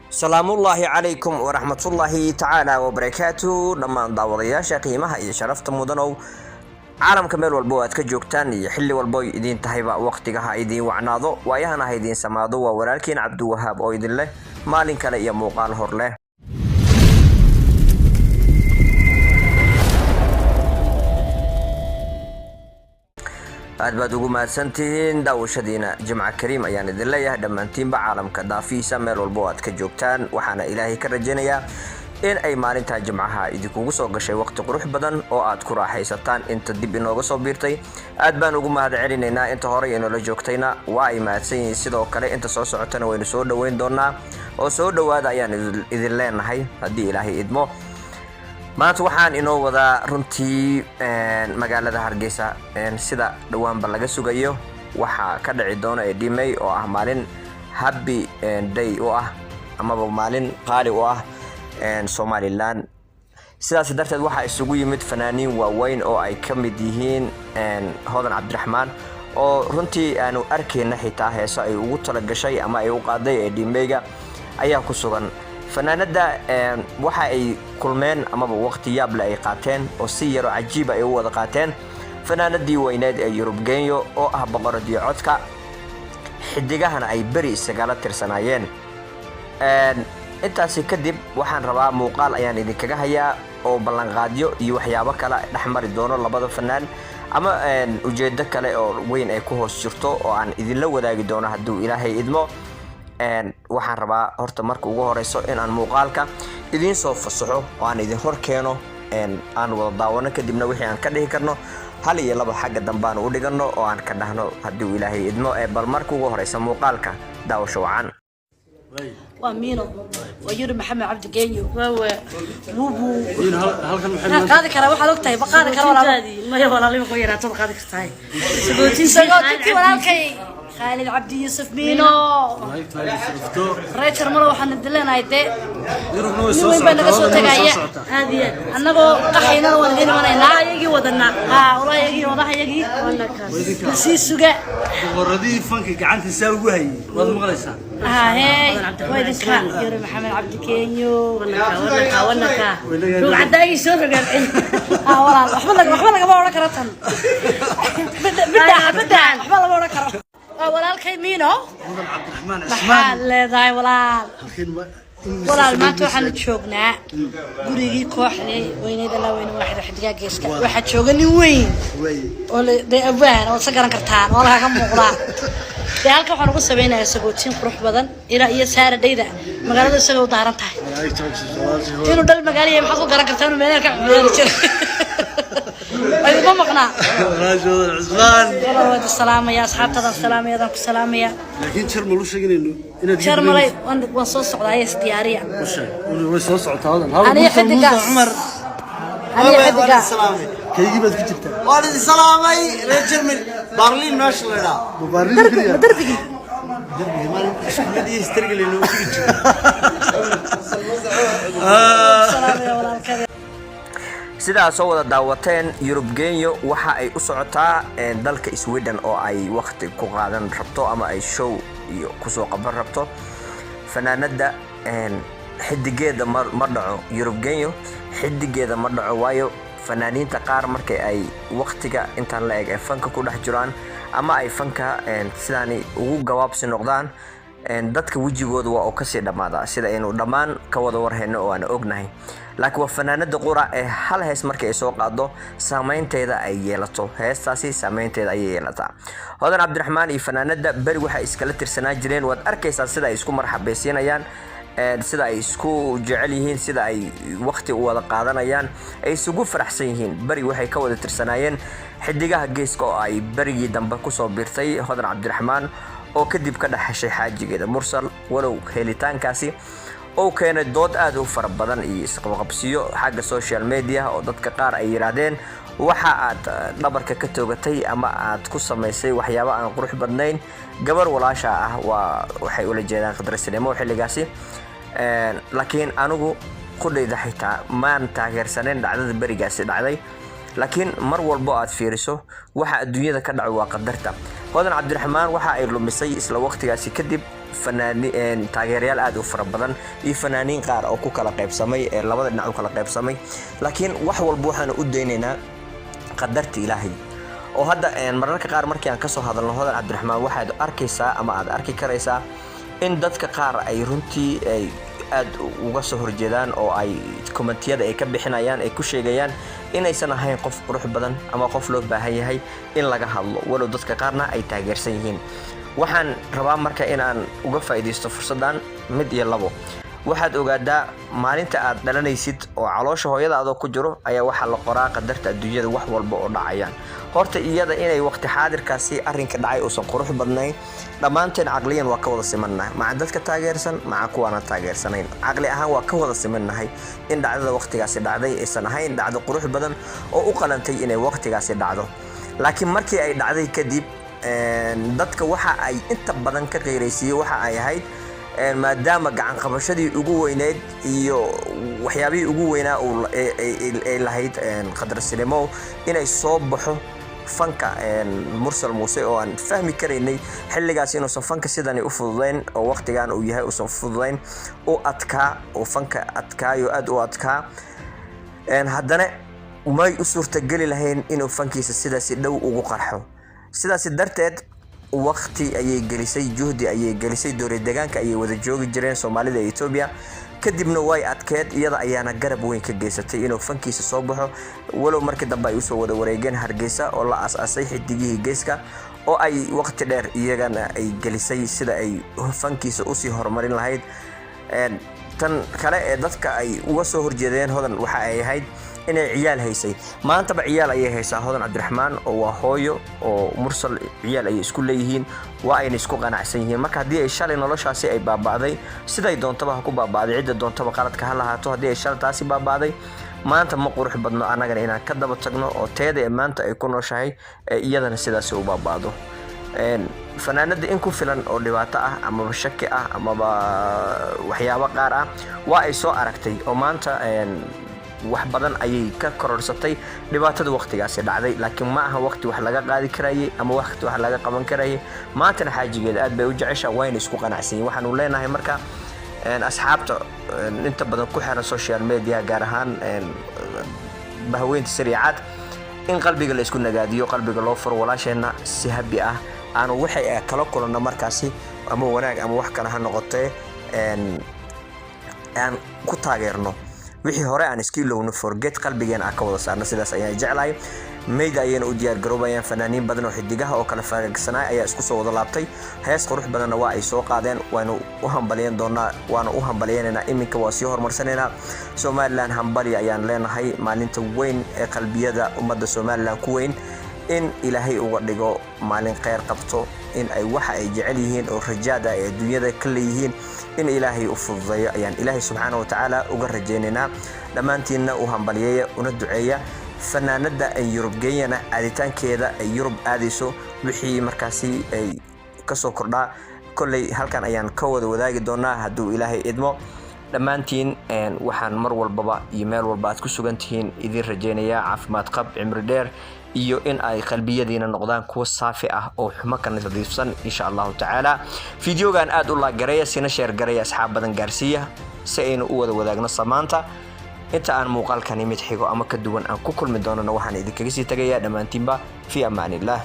Salaamullaahi calaykum waraxmatullaahi tacaala wabarakaatu. Dhammaan daawadayaasha qiimaha iyo sharafta mudanow, caalamka meel walba oo aad ka joogtaan iyo xilli walbo idiin tahayba, waqtiga ha idiin wacnaado, waayahana ha idiin samaado. Waa walaalkiin Cabdiwahaab oo idin leh maalin kale iyo muuqaal hor leh. Aad baad ugu mahadsantihiin daawashadiina. Jimca kariim ayaan idin leeyahay dhammaantiinba caalamka daafihiisa meel walba oo aad ka joogtaan. Waxaana Ilaahay ka rajaynayaa in ay maalintaa jimcaha idinkugu soo gashay waqti qurux badan oo aad ku raaxaysataan. Inta dib inooga soo biirtay aad baan ugu mahad celinaynaa, inta horey inoola joogtayna waa ay mahadsan yihiin. Sidoo kale inta soo socotana waynu soo dhoweyn doonaa oo soo dhowaada ayaan idin leenahay haddii Ilaahay idmo. Maanta waxaan inoo wadaa runtii magaalada Hargeysa, sida dhowaanba laga sugayo, waxaa ka dhici doona ee dhimay oo ah maalin happy day u ah amaba maalin qaali u ah Somalilan. Sidaas darteed waxaa isugu yimid fanaaniin waaweyn oo ay ka mid yihiin Hodan Cabdiraxmaan, oo runtii aanu arkayna xitaa heeso ay ugu talagashay ama ay u qaaday ee dhimeyga ayaa ku sugan. Fanaanada waxa ay kulmeen amaba waqti yaable ay qaateen oo si yaroo cajiiba ay u wada qaateen fanaanadii weyneed ee Yurub Genyo, oo ah boqoradii codka, xidigahana ay beri isagala tirsanaayeen. Intaasi kadib waxaan rabaa, muuqaal ayaan idinkaga hayaa oo ballanqaadyo iyo waxyaabo kale dhex mari doono labada fanaan ama ujeedo kale oo weyn ay ku hoos jirto oo aan idinla wadaagi doono hadduu Ilaahay idmo. Waxaan rabaa horta marka ugu horeyso in aan muuqaalka idiin soo fasaxo oo aan idin hor keeno, aan wada daawano, kadibna wixii aan ka dhihi karno hal iyo laba xagga dambe aan u dhigano oo aan ka dhahno haddii uu Ilaahay idmo. Ee bal marka ugu horeysa muuqaalka daawasho wacan. Waa Miino, waa Yuri Maxamed Cabdi Genyo. Wubu halkan maxay maxaa qaadi karaa? Waxaad og tahay ma qaadi kara walaalo. Maya, walaalima ku yaraatada qaadi kartahay. Sagootintii walaalkay Khaalid Cabdi Yuusuf Miino reer Malo, waxaan idin leenahay dee Yurubna way nin soo weyn baa naga soo socotaa, wadana way tagaya. soo socotaa. Aad iyo aad. Annagoo qaxaynana waan idin imanaynaa. Ayagii wadanaa. Haa, walaayagii, wadahayagii nasii suga. Boqoradii fanka gacanta saa ugu hayay waad maqlaysaa. Haa, hey, waa idinka Yuri Maxamed Cabdi Kenyo. Wanaka wanaka rugcadaagii soo rogaan. Haa walaal, waxba lagama odhan karo tan bidda bidda, waxba lama odhan karo. Waa walaalkay Miino. Mudan Cabdiraxmaan Maxaad Cismaan. leedahay walaal? Halkeen Walaal, maanta waxaanu joognaa gurigii kooxdii weyneyd Allaa Weyne Waaxida, Xidigaa Geeska. Waxaa jooga nin weyn way oo dee abwaan oo sa garan kartaan oo halkaa ka muuqdaa. Dee halka waxaan ugu sameynayaa sagootiin qurux badan ilaa iyo saaradhayda magaalada isagay u daaran tahay. Inuu dhal magaalo yahay maxaad ku garan kartaa? Inuu meelaha ka ciyaari jiray idinma maqnaa. Walaashooda Cismaan. Walaal, waan salaamaya asxaabtadan, salaamaya, adaan ku salaamaya. Laakiin Jarmal u sheeg inaynu inaad Jarmalay, waan soo socdaa, ayas diyaariya. U sheeg, way soo socotaa wadan. Aniga xidigaas. Cumar. Aniga xidigaas. Kaygii baad ku jirtaa. Waan idin salaamay reer Germany, Berlin meesha la idhaa. Mubaarlin. Darbiga darbigii. Derbiga maalin iskuuladii historyga laynoogu dhigi jiray. Salaamaya walaalkada. Sidaa soo wada daawateen, Yurub Genyo waxa ay u socotaa dalka Sweden oo ay waqti ku qaadan rabto ama ay show iyo kusoo qaban rabto. Fanaanada xidigeeda ma dhaco, Yurub Genyo xidigeeda ma dhaco, waayo fanaaniinta qaar markay ay waqtiga intaan la eg ay fanka ku dhex jiraan ama ay fanka sidaani ugu gabaabsi noqdaan, dadka wejigooda waa uu kasii dhammaadaa, sida aynu dhammaan ka wada warhayno oo aan ognahay. Laakiin waa fanaanada qura ee hal hees markii ay soo qaado saameynteeda ay yeelato, heestaasi saameynteeda ayay yeelataa. Hodan Cabdiraxmaan iyo fanaanada beri waxay iskala tirsanaa jireen. Waad arkaysaa sida ay isku marxabaysiinayaan, sida ay isku jecel yihiin, sida ay waqti u wada qaadanayaan, ay isugu faraxsan yihiin. Beri waxay ka wada tirsanaayeen Xidigaha Geeska oo ay berigii dambe kusoo biirtay Hodan Cabdiraxmaan, oo kadib ka dhex heshay xaajigeeda Mursal, walow helitaankaasi uu keenay dood aad u fara badan iyo isqabqabsiyo xagga social media, oo dadka qaar ay yidhaahdeen waxa aad dhabarka ka toogatay ama aad ku samaysay waxyaabo aan qurux badnayn gabar walaasha ah. Waa waxay ula jeedaan Khadrasinimo xilligaasi. Laakiin anigu qudhayda xitaa maan taageersaneyn dhacdada berigaasi dhacday. Laakiin mar walbo aad fiiriso waxa adduunyada ka dhaco waa qadarta. Hodan Cabdiraxmaan waxa ay lumisay isla waqtigaasi kadib. Fanaani taageerayaal aad u fara badan iyo fanaaniin qaar oo ku kala qaybsamay, ee labada dhinac u kala qaybsamay. Laakiin wax walba waxaanu u daynaynaa qadarta Ilaahay. Oo hadda mararka qaar markii aan kasoo hadalno Hodan Cabdiraxmaan, waxaad arkaysaa ama aad arki karaysaa in dadka qaar ay runtii ay aad uga soo horjeedaan oo ay commentiyada ay ka bixinayaan ay ku sheegayaan inaysan ahayn qof qurux badan ama qof loo baahan yahay in laga hadlo, walow dadka qaarna ay taageersan yihiin. Waxaan rabaa marka inaan uga faa'iidaysto fursaddan mid iyo labo. Waxaad ogaadaa, maalinta aad dhalanaysid oo caloosha hooyada adoo ku jiro ayaa waxaa la qoraa qadarta adduunyada, wax walba oo dhacayaan. Horta iyada inay waqti xaadirkaasi arrinka dhacay uusan qurux badnayn, dhammaanteen caqliyan waa ka wada simannahay, maca dadka taageersan, maca kuwaana taageersanayn. Caqli ahaan waa ka wada simannahay in dhacdada waqtigaasi dhacday aysan ahayn dhacdo qurux badan oo u qalantay inay waqtigaasi dhacdo. Laakiin markii ay dhacday kadib, dadka waxa ay inta badan ka qeyraysiiyey waxa ay ahayd maadaama gacan qabashadii ugu weyneyd iyo waxyaabihii ugu weynaa ay lahayd Khadra Silimo inay soo baxo fanka Mursal Muuse, oo aan fahmi karaynay xilligaas inuusan fanka sidani u fududayn oo waqtigan uu yahay uusan fududayn, u adkaa oo fanka adkaayo, aad u adkaa. Haddana may u suurtageli lahayn inuu fankiisa sidaasi dhow ugu qarxo. Sidaasi darteed waqti ayay gelisay, juhdi ayay gelisay, doori deegaanka ayay wada joogi jireen Soomaalida iyo Etoobiya. Kadibna way adkeed, iyada ayaana garab weyn ka geysatay inuu fankiisa soo baxo, walow markii dambe ay usoo wada wareegeen Hargeysa oo la aas-aasay Xidigihii Geeska, oo ay waqti dheer iyagana ay gelisay sida ay fankiisa usii horumarin lahayd. Tan kale ee dadka ay uga soo horjeedeen Hodan waxa ay ahayd inay ciyaal haysay. Maantaba ciyaal ayay haysaa Hodan Cabdiraxmaan, oo waa hooyo, oo Mursal ciyaal ayay isku leeyihiin, waa ayna isku qanacsan yihiin. Marka haddii ay shalay noloshaasi ay baaba'day, siday doontaba ha ku baaba'day, cidda doontaba qaladka ha lahaato, haddii ay shalay taasi baaba'day, maanta ma qurux badno annagana inaan ka daba tagno oo teeda ee maanta ay ku nooshahay ee iyadana sidaasi u baaba'do. Fanaanada in ku filan oo dhibaato ah amaba shaki ah amaba waxyaabo qaar ah waa ay soo aragtay, oo maanta wax badan ayay ka kororsatay dhibaatada waqtigaasi dhacday. Laakiin ma aha waqti wax laga qaadi karayay ama waqti wax laga qaban karayay. Maantana xaajigeeda aad bay u jecesha, wayna isku qanacsan yihin. Waxaanu leenahay marka asxaabta inta badan ku xiran social media, gaar ahaan bahweynta sariicaad, in qalbiga la isku nagaadiyo, qalbiga loo furo walaasheenna, si habi ah aanu waxay kala kulanno markaasi, ama wanaag ama wax kale ha noqotee, aan ku taageerno. Wixii hore aan iska ilowno, forget, qalbigeena aan ka wada saarno. Sidaas ayaan jeclahay. Mayda ayayna u diyaar garoobayaan. Fanaaniin badan oo xidigaha oo kala faagsanaa ayaa isku soo wada laabtay. Hees qurux badanna waa ay soo qaadeen. Waanu u hambalyan doonaa, waana u hambalyanaynaa. Iminka waa sii horumarsanaynaa. Somaliland hambali ayaan leenahay. Maalinta weyn ee qalbiyada ummadda Somaliland ku weyn in Ilaahay uga dhigo maalin kheyr qabto, in ay waxa ay jecel yihiin oo rajaada ay adduunyada ka leeyihiin in Ilaahay u fududeeyo ayaan Ilaahay subxaana wa tacaala uga rajaynaynaa. Dhammaantiinna u hambalyeeya una duceeya fanaanada ay Yurub Genyana aaditaankeeda ay Yurub aadayso. Wixii markaasi ay kasoo kordhaa kolley halkan ayaan ka wada wadaagi doonaa hadduu Ilaahay idmo. Dhammaantiin waxaan mar walbaba iyo meel walba aad ku sugan tihiin idiin rajaynayaa caafimaad qab, cimri dheer iyo in ay qalbiyadiina noqdaan kuwo saafi ah oo xumo ka nadiifsan, insha Allahu tacaala. Videogan aad u like gareeya, sina share gareeya, asxaab badan gaarsiiya si aynu u wada wadaagno samaanta. Inta aan muuqaalkani mid xigo ama ka duwan aan ku kulmi doonana, waxaan idinkaga sii tagayaa dhammaantiinba fi amaanillaah.